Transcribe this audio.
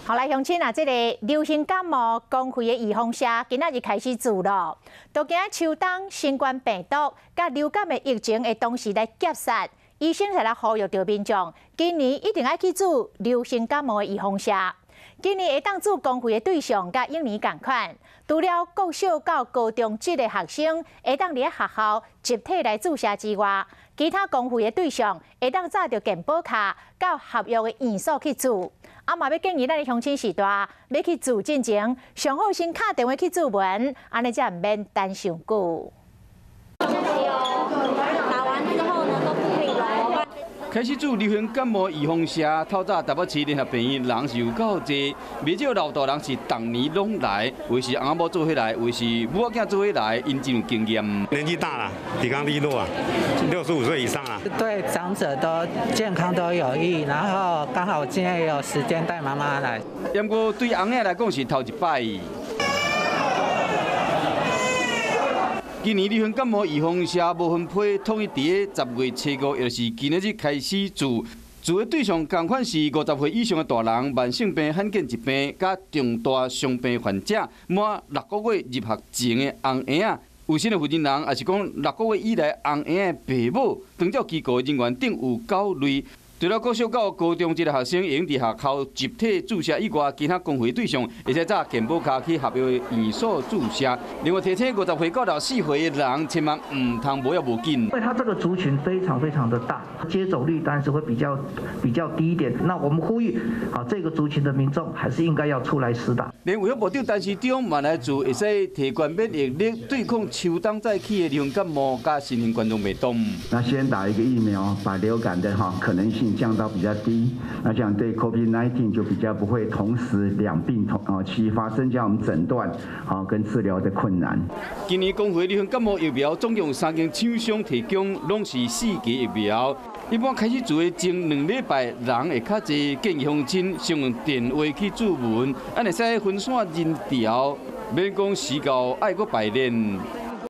好來，鄉親啊，這個流行感冒公費的預防射，今仔日開始注咯。都驚秋冬新冠病毒佮流感的疫情會同時來夾殺，醫生才來呼籲著民眾，今年一定愛去注流行感冒的預防射。今年會當注公費的對象佮往年仝款，除了國小到高中職的學生會當佇咧學校集體來注射之外，其他公費的對象會當紮著健保卡到合約的院所去注。啊嘛欲建議咱的鄉親序大，欲去注進前，上好先敲電話去諮詢，按呢才毋免等傷久。打完之後呢，都不可以來。開始注流行感冒預防射，透早台北市聯合病院人是有夠濟，袂少老大人是逐年攏來，有是翁仔某做伙來，有是母仔囝做伙來，𪜶真有經驗。年紀大了，抵抗力弱啊，65歲以上啊。對長者都健康都有益，然後剛好今天也有時間帶媽媽來。不過對翁仔來講是頭一擺。今年流行感冒預防射無分批，統一佇咧10月初5，也就是今仔日開始注。注的對象仝款是50歲以上的大人、慢性病、罕見疾病、佮重大傷病患者，滿6個月入學前的翁嬰仔，有身的負責人，抑是講6個月以內翁嬰仔的爸母，長照機構人員等有九類。除了國小到高中這個學生會用佇學校集體注射以外，其他公費對象會使紮健保卡去合約院所注射。另外提醒50歲到64歲的人，千萬毋通無要無緊。因為他這個族群非常非常的大，接種率當然是會比較低一點。那我們呼籲，啊，這個族群的民眾還是應該要出來施打。連衛福部長陳時中嘛來注，會使提懸免疫力，對抗秋冬再起的流行感冒佮新型冠狀病毒。那先打一個疫苗，把流感的哈可能性降到比較低，那這樣對 COVID-19 就比較不會同時兩病同啊齊發生，增加我們診斷好跟治療的困難。今年公費流行感冒疫苗總共有三間廠商提供，攏是四劑疫苗。一般開始注的前2禮拜人會較濟，建議鄉親先用電話去諮詢，按呢會使分散人潮，免講時到愛閣排練。